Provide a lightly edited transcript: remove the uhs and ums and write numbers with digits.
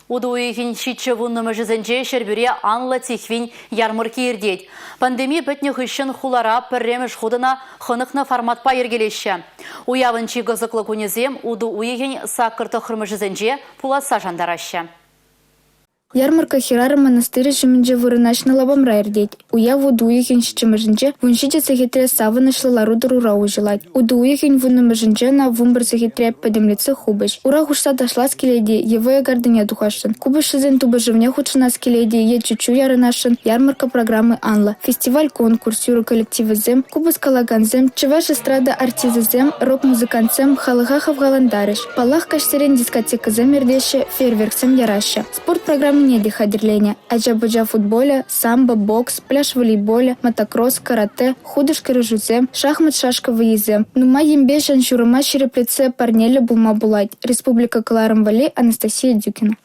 Утӑ уйӑхӗн 7-10-мӗшӗсенче Ҫӗрпӳре анлӑ Тихвин ярмӑркки иртет. Пандеми пӗтнӗ хыҫҫӑн хулара пӗрремӗш хут ӑна хӑнӑхнӑ форматпа йӗркелеҫҫӗ. Уявӑн чи кӑсӑклӑ кунӗсем утӑ уйӑхӗн 8-9-мӗшӗсенче пуласса шантараҫҫӗ. Ярмӑркка хӗрарӑм мӑнастирӗ ҫумӗнче вырнаҫнӑ лапамра иртет. Уяв утӑ уйӑхӗн 7-мӗшӗнче 17 сехетре савӑнӑҫлӑ лару-тӑрура уҫӑлать. Утӑ уйӑхӗн 10-мӗшӗнче ӑна 11 сехетре пӗтӗмлетсе хупӗҫ. Ура хушса ташлас килет-и е вӑйӑ картине тухасшӑн, купӑсҫӑсен тупӑшӑвне хутшӑнас килет-и е чуччу ярӑнасшӑн, ярмӑркка программи анлӑ. Фестиваль-конкурс, юрӑ коллективӗсем, купӑс калакансем, чӑваш эстрада артисчӗсем, рок-музыкантсем халӑха хавхалантарӗҫ. Паллах, каҫсерен дискотекӑсем иртеҫҫӗ, фейерверксем яраҫҫӗ. Спорт программине те хатӗрленӗ. Ача-пӑча футболӗ, самбо, бокс, пляж волейболӗ, мотокросс, каратэ, хутӑш кӗрешӳсем, шахмат-шашка вӑййисем. Нумай енпе ҫан-ҫурӑма ҫирӗплетсе парнеллӗ пулма пулать. Республика кӑларӑм валли Анастасия Дюкина.